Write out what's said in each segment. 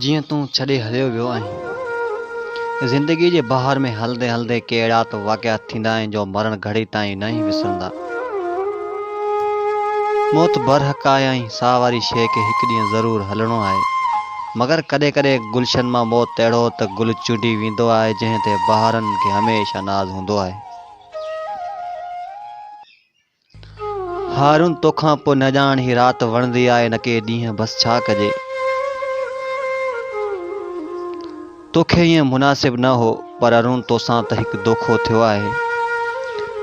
جيئن تون ڇڏي هليو ويو آهين. زندگيء جي بهار ۾ هلندي هلندي ڪي اهڙا ته واقعا ٿيندا آهن جو مرڻ گهڙي تائين ناهين وسرندا. موت برحق آهي ۽ ساهه واري شيء کي هڪ ڏينهن ضرور هلڻو آهي. مگر ڪڏهن ڪڏهن گلشن مان موت اهڙو ته گل چونڊي ويندو آهي جنهن تي بهارن کي هميشه ناز هوندو آهي. هارون توکان پوء نه ڄاڻ هي رات وڻندي آهي نه ڪي ڏينهن بس ڇا ڪجي. توکي ائين مناسب نه هو پر ارون توسان ته هڪ دوکو ٿيو آهي.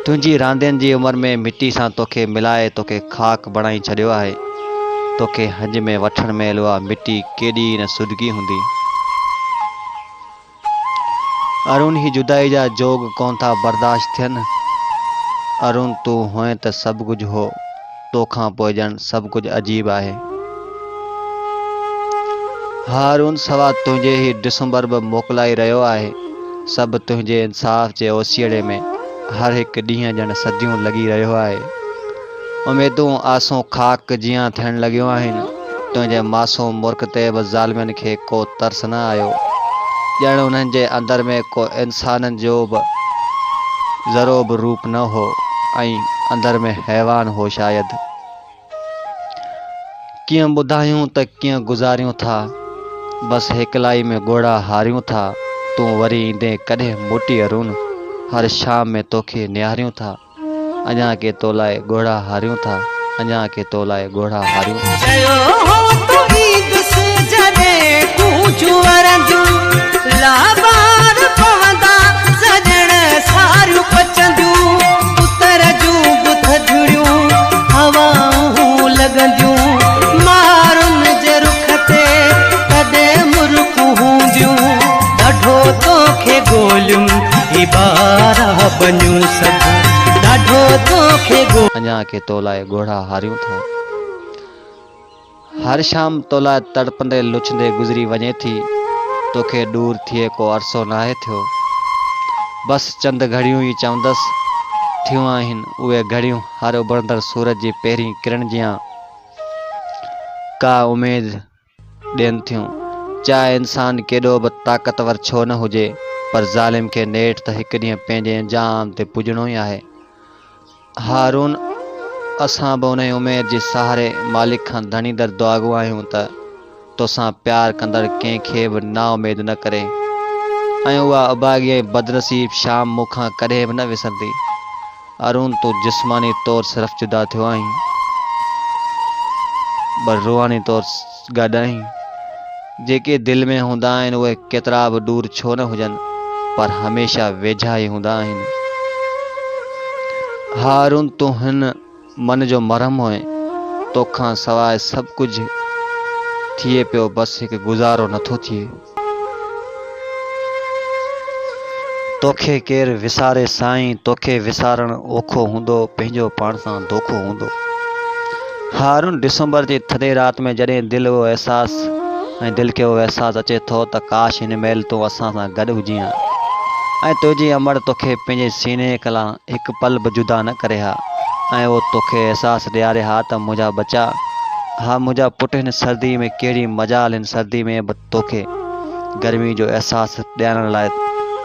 تنهنجي راندين جي عمر ۾ مٽي سان توکي ملائي توکي خاڪ بڻائي ڇڏيو آهي. توکي هنج ۾ وٺڻ مهل اها مٽي ڪيڏي نه سڏڪي هوندي. ارون هي جدائي جا جوڳ ڪونه ٿا برداشت ٿين. ارون تون هئين ته سڀ ڪجهه هو، تو کان پوء ڄڻ سڀ ڪجهه عجيب آهي. ها ارون سوا تنهنجي هي ڊسمبر به موڪلائي رهيو آهي. سڀ تنهنجي انصاف جي اوسيئڙي ۾ هر هڪ ڏينهن ڄڻ صديون لڳي رهيو آهي. اميدون آسون خاڪ جيان ٿيڻ لڳيون آهن. تنهنجي معصوم مرڪ تي به ظالمن کي ڪو ترس نه آيو. ڄڻ انهن جي اندر ۾ ڪو انسانن جو به ذرو به روپ نه هو ۽ اندر ۾ حيوان هو شايد. ڪيئن ٻڌايون ته ڪيئن گذاريون ٿا. بس هيڪلائي ۾ ڳوڙها هاريون ٿا. تون وري ايندين ڪڏهن موٽي ارون. هر شام ۾ توکي نهاريون ٿا. اڃا ڪي تو لاء ڳوڙها هاريون ٿا اڃا ڪي تو لاء ڳوڙها هاريون ٿا. چيو هو تو ايندس جڏهن ڪونجون ورنديون لابار پوندا سڄڻ ساريون پچنديون اتر جون به ٿڌڙيون هوائون لڳنديون مارن جي رخ تي تڏهن مرڪون هونديون ڏاڍو توکي ڳوليم هي ٻارا بنيون سڀ ڏاڍو توکي ڳوليم. اڃا ڪي تو لاء ڳوڙها هاريون ٿا. هر شام تو لاء تڙپندي لڇندي گذري وڃي ٿي. توکي ڏور ٿئي ڪو عرصو ناهي ٿيو. بس چند گهڙيون ئي چوندس ٿيون آهن. اهي گهڙيون هر اڀرندڙ سورج جي پهرين ڪرڻ جيان ڪا اميد ڏين ٿيون. چاهي انسان ڪيڏو به طاقتور ڇو نه هجي، پر ظالم کي نيٺ ته هڪ ڏينهن پنهنجي انجام تي پڄڻو ئي آهي. هارون، اسان به انهي اميد جي سهاري مالڪ کان ڌڻي در دعاگو آهيون ته توسان پيار ڪندڙ ڪنهن کي به نااميد نه ڪري ۽ اها اڀاڳي ۽ بدنصيب شام مون کان ڪڏهن به نه وسرندي. ارون تون جسماني طور صرف جدا ٿيو آهين پر روحاني طور گڏ آهين. جيڪي دل ۾ هوندا آهن اهي ڪيترا به ڏور ڇو نه هجن پر هميشه ويجها ئي هوندا آهن. ها ارون تون هن من جو مرهم هئين. توکان سواء سڀ ڪجهه ٿئي پيو بس هڪ گذارو نٿو ٿئي. توکي ڪير وساري سائين توکي وسارڻ اوکو هوندو پنهنجو پاڻ سان دوکو هوندو. هارون ڊسمبر جي ٿڌي رات ۾ جڏهن دل اهو احساس ۽ دل کي اهو احساس اچي ٿو ته ڪاش هن مهل تون اسان سان گڏ هجين ها ۽ تنهنجي امڙ توکي پنهنجي سيني کان هڪ پل به جدا نه ڪري ها ۽ اهو توکي احساس ڏياري ها ته منهنجا ٻچا ها منهنجا پٽ هن سردي ۾ ڪهڙي مجال هن سردي ۾ به توکي گرمي جو احساس ڏيارڻ لاء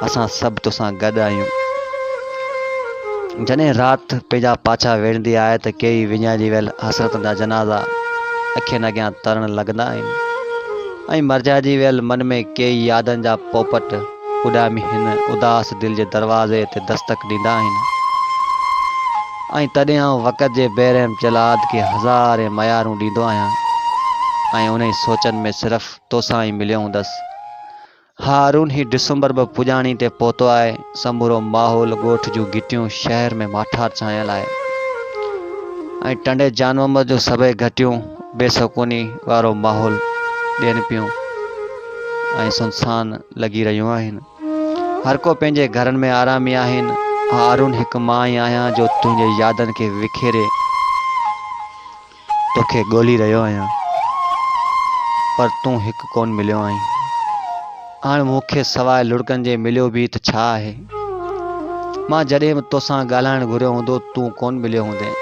اسان سڀ توسان گڏ آهيون. جڏهن رات پنهنجا پاڇا ويڙهندي آهي ته ڪيئي وڃائجي ويل حسرتن جا جنازا اکين اڳيان ترڻ لڳندا آهن ۽ مرجهائجي ويل من ۾ ڪيئي يادن جا پوپٽ اڏامي هن اداس دل جي دروازي تي دستڪ ڏيندا آهن ۽ تڏهن آئون وقت جي بيرحم جلاد کي هزارين ميارون ڏيندو آهيان ۽ انهي سوچن ۾ صرف توسان ئي مليو هوندس. ها ارون هي ڊسمبر به پڄاڻي تي پهتو آهي. سمورو ماحول، ڳوٺ جون گهٽيون، شهر ۾ ماٺار ڇانيل آهي ۽ ٽنڊي جان محمد جون سڀئي گهٽيون بي سڪوني وارو ماحول ڏين پيون ۽ سنسان لڳي رهيون آهن. هر ڪو پنهنجي گهرن ۾ آرامي آهن. ها ارون هڪ مان ئي آهيان جو تنهنجي يادن کي وکيري توکي ڳولي رهيو آهيان پر تون هڪ ڪونه مليو آهين. هاڻ مون کي سواء لڙڪن جي مليو به ته ڇا آهي؟ مان جڏهن به توسان ڳالهائڻ گهريو هوندو تون ڪونه مليو هوندين.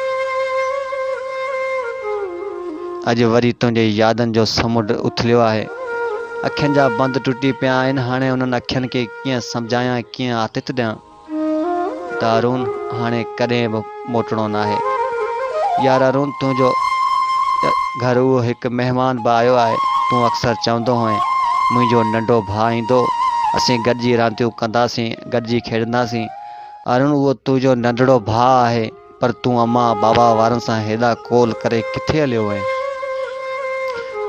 اڄ وري تنهنجي يادن جو سمنڊ اٿليو آهي. اکين جا بند ٽٽي پيا آهن، هاڻي انهن اکين کي ڪيئن سمجهايان، ڪيئن آٿت ڏيان ته ارون هاڻي ڪڏهن به موٽڻو ناهي. يار ارون تنهنجو گهر اهو هڪ مهمان به آيو آهي، تون اڪثر چوندو هئين منهنجو ننڍو ڀاء ايندو، اسين گڏجي رانديون ڪنداسين، گڏجي کيڏنداسين. ارون اهو تنهنجو ننڍڙو ڀاء آهي. پر تون امان بابا وارن سان هيڏا قول ڪري ڪٿي هليو وئين؟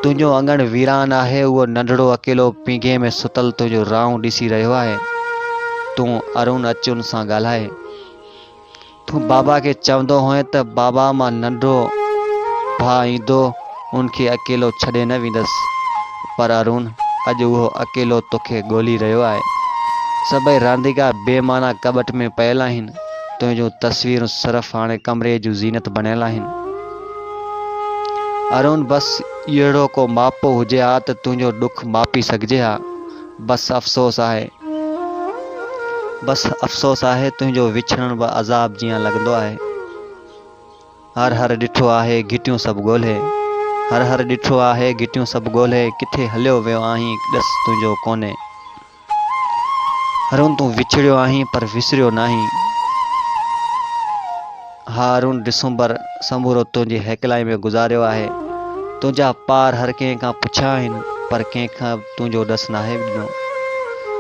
تنهنجو اڱڻ ويران آهي، اهو ننڍڙو اڪيلو پينگهي ۾ ستل تنهنجون راهون ڏسي رهيو آهي. تون ارون اچ ان سان ڳالهائي. تون بابا کي چوندو هئين ته بابا مان ننڍو ڀاء ايندو ان کي اڪيلو ڇڏي نه ويندس. پر ارون اڄ اهو اڪيلو توکي ڳولي رهيو آهي. سڀئي رانديڪا بي معنيٰ ڪٻٽ ۾ پيل آهن. تنهنجون تصويرون صرف هاڻي ڪمري جون زينت بڻيل آهن. ارون بس اهڙو ڪو ماپو هجي ها ته تنهنجو ڏک ماپي سگهجي ها. بس افسوس آهي. بس افسوس آهي تنهنجو وڇڙڻ به عذاب جيان لڳندو آهي. هر هر ڏٺو آهي گهٽيون سڀ ڳولهي. هر هر ڏٺو آهي گهٽيون سڀ ڳولهي ڪٿي هليو ويو آهين ڏس تنهنجو ڪونهي. هارون تون وڇڙيو آهين پر وسريو ناهين. ها هارون ڊسمبر سمورو تنهنجي هيڪلائي ۾ گذاريو آهي. تنهنجا پار هر ڪنهن کان پڇيا آهن پر ڪنهن کان به تنهنجو ڏس ناهي ڏنو.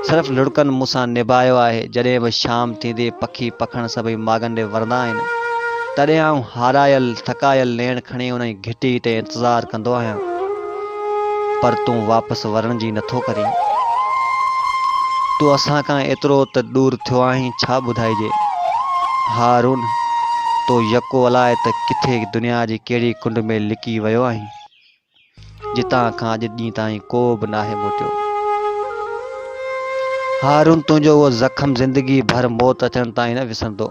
صرف لڙڪن مون سان نڀايو آهي. جڏهن به شام ٿيندي پکي پکڻ سڀئي ماڳن ڏي ورندا آهن تڏهن آئون هارايل ٿڪايل نيڻ کڻي انهي گهٽي تي انتظار ڪندو آهيان پر تون واپس ورڻ جي نٿو ڪرين. تون اسان کان ايترو ته ڏور ٿيو آهين ڇا ٻڌائجي. هارون تو يڪو الائي ته ڪٿي دنيا جي ڪهڙي ڪنڊ ۾ لڪي ويو آهين جتان کان اڄ ڏينهن تائين ڪو به ناهي موٽيو. هارون تنهنجو اهو زخم زندگي ڀر موت اچڻ تائين نه وسرندو.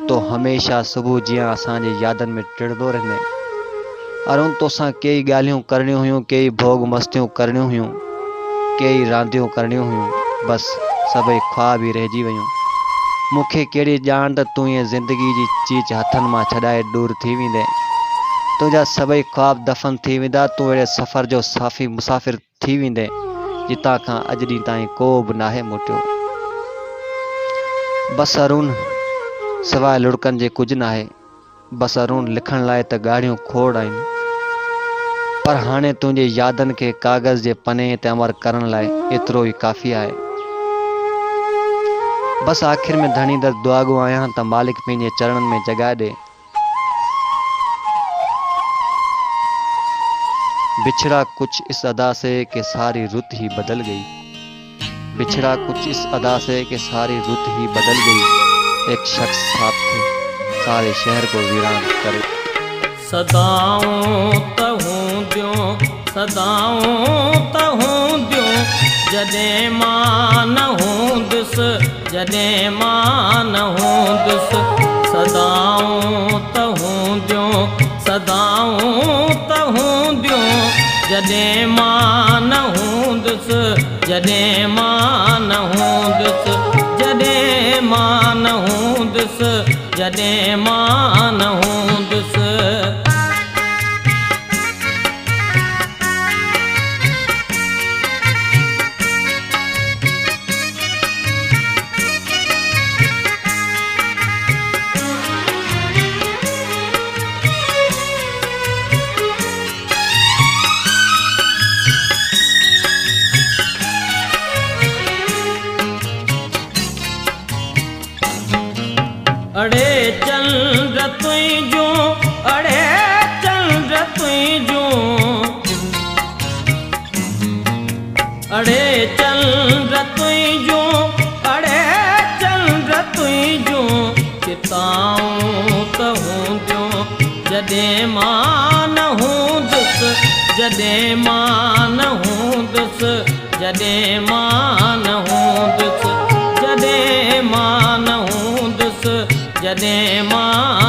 تو هميشه صبح جيان اسان جي يادن ۾ ٽڙندو رهندين. ارون توسان ڪيئي ڳالهيون ڪرڻيون هيون، ڪيئي ڀوڳ مستيون ڪرڻيون هيون، ڪيئي رانديون ڪرڻيون هيون، بس سڀئي خواب ئي رهجي ويون. مون کي ڪهڙي ڄاڻ ته تون ائين زندگي جي چيچ هٿن مان ڇڏائي ڏور ٿي ويندين. تنهنجا سڀئي خواب دفن ٿي ويندا، تون اهڙي سفر جو صافي مسافر ٿي ويندين، جتان کان اڄ ڏينهن تائين ڪو به ناهي موٽيو. بس ارون، سواء لڙڪن جي ڪجهه ناهي. بس ارون، لکڻ لاء ته ڳاڙهيون کوڙ آهن. پر هاڻي تنهنجي يادن کي ڪاغذ جي پني تي امر ڪرڻ لاء ايترو ئي ڪافي آهي. بس آخر ۾ ڌڻي در دعاڳو آهيان ته مالڪ پنهنجي چرڻن ۾ جڳهه ڏي. بڇڙا ڪجھ اس ادا سي ڪه ساري رت هي بدل گئي بڇڙا ڪجھ اس ادا سي ڪه ساري رت هي بدل گئي ايڪ شخص ساتھ ٿي ساري شهر ڪو ويران ڪر. صدائون ته هونديون صدائون ته هونديون جڏهن مان نه هوندس جڏهن مان نه هوندس صدائون ته هونديون صدائون ته هونديون جڏهن مان نه هوندس جڏهن مان نه هوندس جڏهن مان نه هوندس جڏهن مان نه هوندس. اڙي چنڊ تنهنجون اڙي چنڊ تنهنجون اڙي چنڊ تنهنجون اڙي چنڊ تنهنجون چتائون ته هونديون جڏهن مان نه هوندس جڏهن مان نه هوندس جڏهن مان نه هوندس جڏهن مان نه هوندس جڏهن مان